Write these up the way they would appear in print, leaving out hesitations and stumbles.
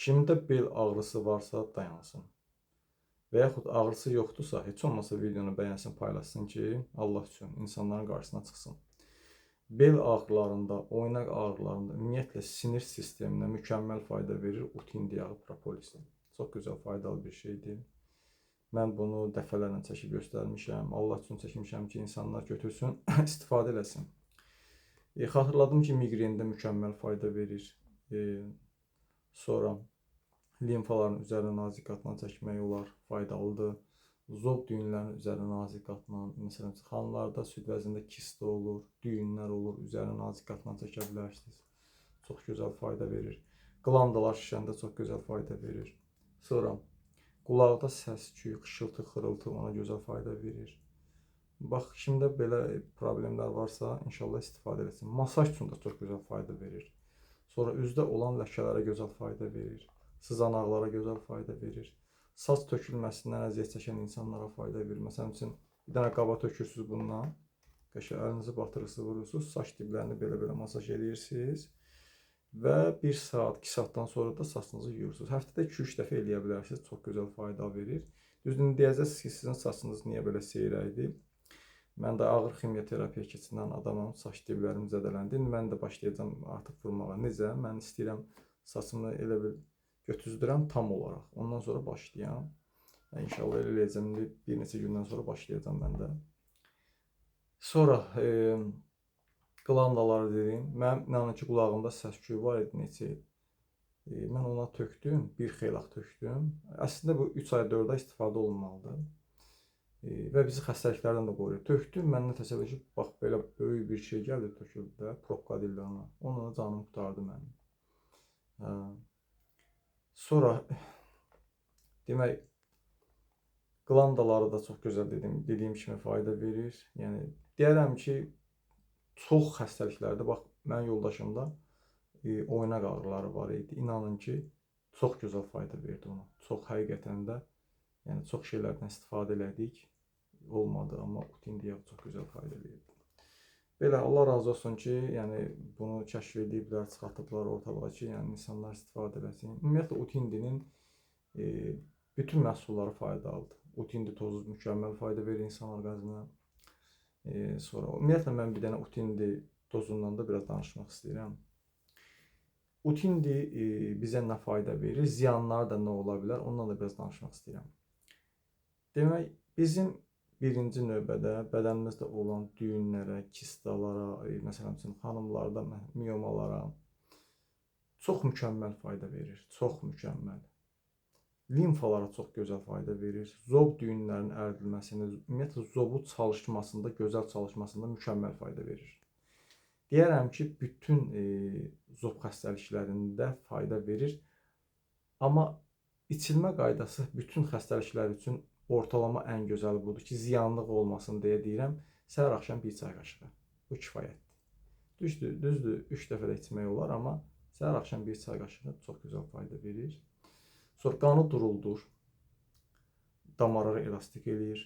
Kimdə bel ağrısı varsa dayansın. Və yaxud ağrısı yoxdursa, heç olmasa videonu bəyənsin, paylaşsın ki, Allah üçün insanların qarşısına çıxsın. Bel ağrılarında, oynaq ağrılarında, ümumiyyətlə sinir sisteminə mükəmməl fayda verir utindi yağı propolislə. Çox gözəl faydalı bir şeydir. Mən bunu dəfələrlə çəkib göstərmişəm. Allah üçün çəkmişəm ki, insanlar götürsün, istifadə eləsin. Xatırladım ki, miqrendə mükəmməl fayda verir. Sonra limfaların üzərinə nazik qatla çəkmək olar, faydalıdır. Zob düyünlərinin üzərinə nazik qatla, məsələn, xanlarda süd vəzində kista olur, düyünlər olur, üzərinə nazik qatla çəkə bilərsiniz. Çox gözəl fayda verir. Qlandalar şişəndə çox gözəl fayda verir. Sonra qulaqda səs, küy, xışıltı, xırıltı ona gözəl fayda verir. Bax, kimdə belə problemlər varsa, inşallah istifadə eləsin. Masaj üçün də çox gözəl fayda verir. Sonra üzdə olan ləkələrə gözəl fayda verir. Sızanaqlara gözəl fayda verir. Saç tökülməsindən əziyyət çəkən insanlara fayda verir. Məsələn üçün, bir dənə qaba tökürsünüz bundan. Qəşəng əlinizi batırırsınız, vurursunuz. Saç diblərini belə-belə masaj edirsiniz. Və 1 saat, 2 saatdan sonra da saçınızı yuyursunuz. Həftədə 2-3 dəfə eləyə bilərsiniz. Çox gözəl fayda verir. Düzdür, deyəcəksiniz ki, sizin saçınız niyə belə seyrəkdir? Mən də ağır ximiya terapiya keçirən adamam. Saç diblərim zədələndi. İndi mən də başlayacağam artıq vurmağa. Necə? Mən istəyirəm saçımı elə bil götüzdürəm tam olaraq. Ondan sonra başlayam. Yəni, inşallah elə eləyəcəm. İndi bir neçə gündən sonra başlayacağam mən də. Sonra qlandaları dedim. Mənim inanın ki, qulağımda səs-küy var idi neçə il. Mən ona tökdüm, bir xeylaq tökdüm. Əslində bu 3 ay, 4 ay istifadə olunmalıdır. Və bizi xəstəliklərdən də qoruyur. Tökdüm, məndən təsəvvür ki, bax belə böyük bir şey gəldi, töküldü də, probka deyirlər ona. Onunla da canım qurtardı mənim. Hə. Sonra demək, qlandaları da çox gözəl dediyim kimi fayda verir. Yəni deyərəm ki, çox xəstəliklərdə, bax mənim yoldaşımda oynaq ağrıları var idi. İnanın ki, çox gözəl fayda verdi ona. Çox həqiqətən də, yəni çox şeylərdən istifadə elədik. Olmadı, amma utindi yağı çox gözəl fayda verdi. Belə Allah razı olsun ki, yəni bunu kəşf ediblər, çıxartıblar ortalığa ki, yəni insanlar istifadə eləsin. Ümumiyyətlə utindinin bütün məhsulları faydalıdır. Utindi tozu mükəmməl fayda verir insan orqanizminə. Sonra ümumiyyətlə mən bir dənə utindi tozundan da biraz danışmaq istəyirəm. Utindi bizə nə fayda verir, ziyanları da nə ola bilər, ondan da biraz danışmaq istəyirəm. Demək, bizim birinci növbədə bədənimizdə olan düyünlərə, kistalara, məsələn üçün xanımlarda miyomalara çox mükəmməl fayda verir. Çox mükəmməl. Limfalara çox gözəl fayda verir. Zob düyünlərinin əridilməsində, ümumiyyətlə zobu çalışmasında, gözəl çalışmasında mükəmməl fayda verir. Deyərəm ki, bütün zob xəstəliklərində fayda verir. Amma içilmə qaydası bütün xəstəliklər üçün ortalama ən gözəli budur ki, ziyanlıq olmasın deyə deyirəm, səhər axşam bir çay qaşığı. Bu kifayətdir. Düzdür, 3 dəfə də içmək olar, amma səhər axşam bir çay qaşığı çox gözəl fayda verir. Sonra qanı duruldur, damarları elastik eləyir,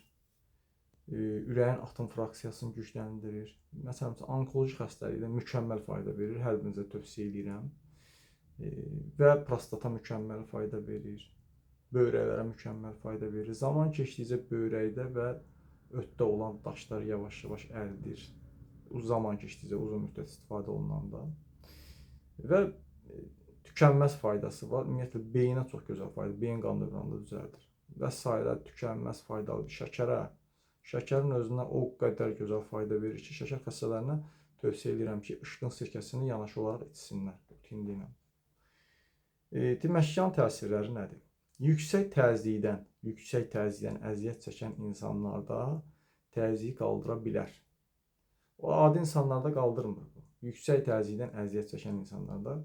ürəyin atım fraksiyasını gücləndirir. Məsələn, onkoloji xəstəlikdə mükəmməl fayda verir, hər birinizə tövsiyə eləyirəm. Və prostata mükəmməl fayda verir. Böyrəklərə mükəmməl fayda verir. Zaman keçdikcə böyrəkdə və ötdə olan daşlar yavaş-yavaş əridir. Zaman keçdikcə uzun müddət istifadə olunanda. Və tükənməz faydası var. Ümumiyyətlə beyinə çox gözəl fayda, beyin qan dövranını düzəldir. Və sairə tükənməz faydalı şəkərə. Şəkərin özünə o qədər gözəl fayda verir ki, şəkər xəstələrinə tövsiyə edirəm ki, ışqın sirkəsini yanaşı olaraq içsinlər utindi ilə. Demək, yan təsirləri nədir? Yüksək təzyiqdən əziyyət çəkən insanlarda təzyiqi qaldıra bilər. O adi insanlarda qaldırmır bu. Yüksək təzyiqdən əziyyət çəkən insanlarda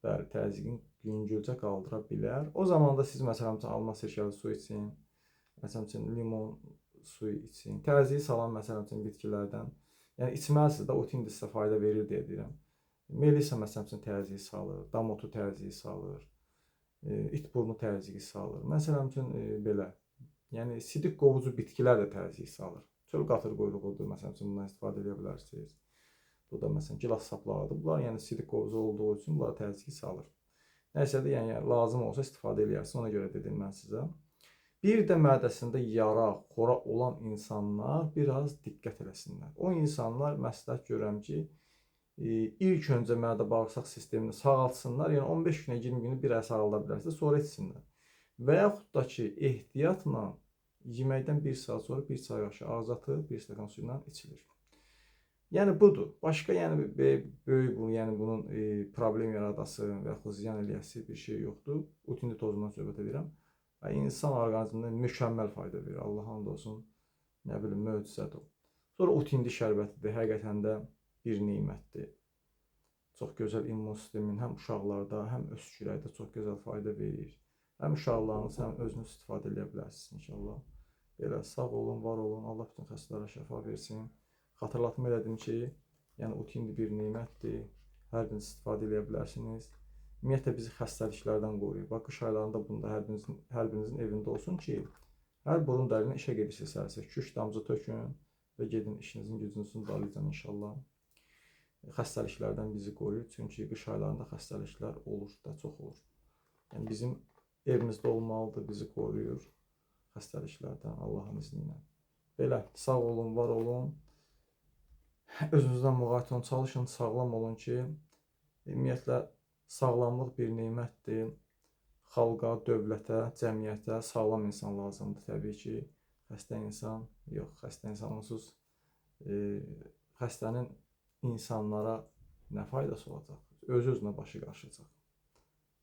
bəli, təzyiqin yüngülcə qaldıra bilər. O zaman da siz məsələn üçün alma sirkəli su için, məsələn üçün limon suyu için, təzyiqi salan məsələn üçün bitkilərdən. Yəni içməlisiniz də, utindi sizə fayda verir deyə deyirəm. Melisa məsələn üçün təzyiqi salır, damotu təzyiqi salır, it burnu təzyiqi salır. Məsələn üçün belə. Yəni sidik qovucu bitkilər də təzyiq salır. Çöl qatır quyruğudur, məsələn üçün bundan istifadə edə bilərsiniz. Bu da məsələn gilas saplağıdır. Bunlar yəni sidik qovucu olduğu üçün bunlara təzyiqi salır. Nəsə də yəni lazım olsa istifadə eləyərsin. Ona görə dedim mən sizə. Bir də mədəsində yara, xora olan insanlar biraz diqqət eləsinlər. O insanlar məsləhət görürəm ki, ilk öncə mədə bağırsaq sistemini sağaltsınlar. Yəni 15 günə, 20 günə bir ay sağalda bilərsə, sonra içsinlər. Və yaxud da ki, ehtiyatla yeməkdən 1 saat sonra 1 çay qaşığı ağza atıb 1 stəkan su ilə içilir. Yəni budur. Başqa yəni böyük bunu, yəni bunun problem yaradası və yaxud ziyan eləyəsi bir şey yoxdur. Utindi tozundan söhbət edirəm. Və insan orqanizminə mükəmməl fayda verir. Allah and olsun. Nə bilim, möcüzədir o. Sonra utindi şərbətidir. Həqiqətən də bir nemətdir. Çox gözəl immun sistemin həm uşaqlarda, həm öskürəkdə çox gözəl fayda verir. Həm uşaqlarınız, həm özünüz istifadə edə bilərsiniz inşallah. Belə sağ olun, var olun. Allah bütün xəstələrə şəfa versin. Xatırlatma elədim ki, yəni utindi bir nemətdir. Hər biriniz istifadə edə bilərsiniz. Ümumiyyətlə bizi xəstəliklərdən qoruyur. Bax, qış aylarında bunda hər birinizin evində olsun ki, hər burun dəlinə işə gedirsiniz səhər-səhər 2-3 damcı tökün və gedin işinizin gücünüzün dalıycan inşallah. Xəstəliklərdən bizi qoruyur. Çünki qış aylarında xəstəliklər olur da, çox olur. Yəni bizim evimizdə olmalıdır, bizi qoruyur xəstəliklərdən Allahın izni ilə. Belə sağ olun, var olun. Özünüzdən müğayət olun, çalışın, sağlam olun ki, ümumiyyətlə sağlamlıq bir nemətdir. Xalqa, dövlətə, cəmiyyətə sağlam insan lazımdır təbii ki. Xəstə insan yox, xəstə insan onsuz xəstənin insanlara nə faydası olacaq? Özü-özünə başı qarışacaq.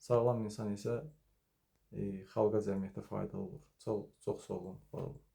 Sağlam insan isə xalqa, cəmiyyətə faydalı olur. Çox, çox sağ olun, var olun.